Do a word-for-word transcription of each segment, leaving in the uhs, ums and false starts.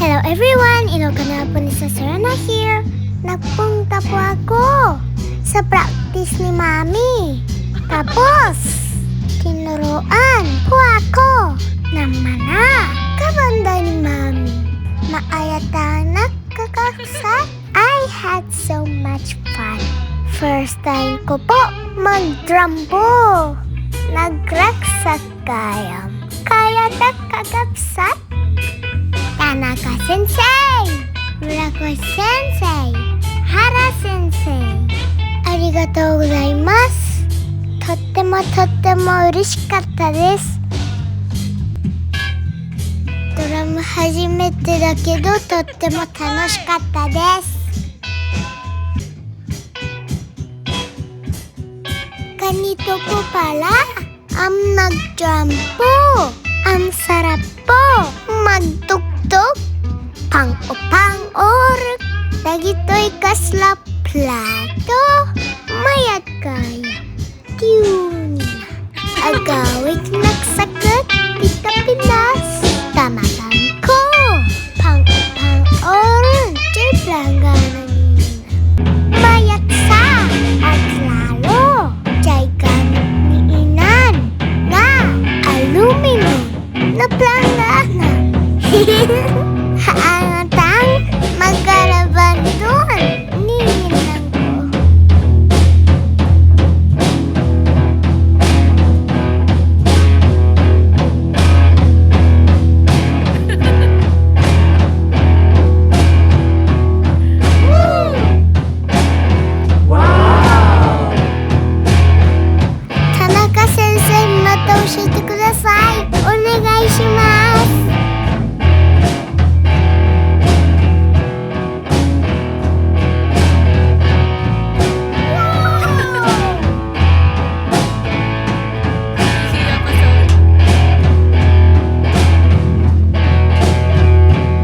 Hello everyone, Ilocano po ni Sasurana here. Nagpunta po ako sa practice ni Mami. Tapos, tinuruan po ako ng mga kabanda ni Mami. Maayat a nagkakabsat. I had so much fun. First time ko po mag-drum po. Nagragsak gayam. Kaya ta kakabsat? Tanaka Sensei, Murako Sensei, Hara Sensei. Arigatou gozaimasu. Totemo, totemo ureshikatta desu. Drum hajimete da kedo totemo tanoshikatta desu. Ganito po pala ang mag-drum po. Ang sarap po magtugtog, pang-upang-urek. Dagitoy kasla plato, mayat gayam. Tune. Agawid nagsakit, Tita Pinas. Tamakan ko. Pang-upang-urek, Jay Blanca nangina. Mayat sa aglalo, jay gamit ni inan nga aluminum. Naplangana. Haangatang magkarabanduan ni ninang ko. Wow! Tanaka Sensei, matoshite kudasai. Onegaishimasu.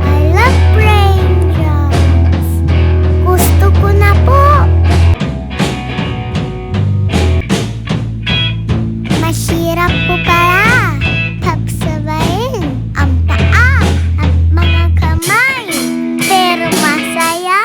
I love playing drums. Gusto ko na po. Mahirap po pala pagsabayin ang paa at mga kamay, pero masaya.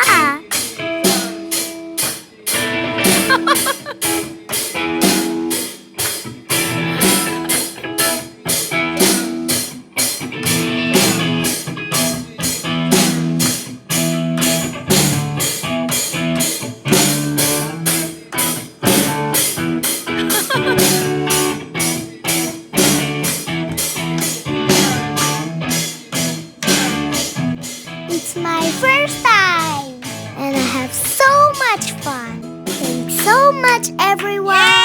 It's my first time, and I have so much fun. Thanks so much, everyone.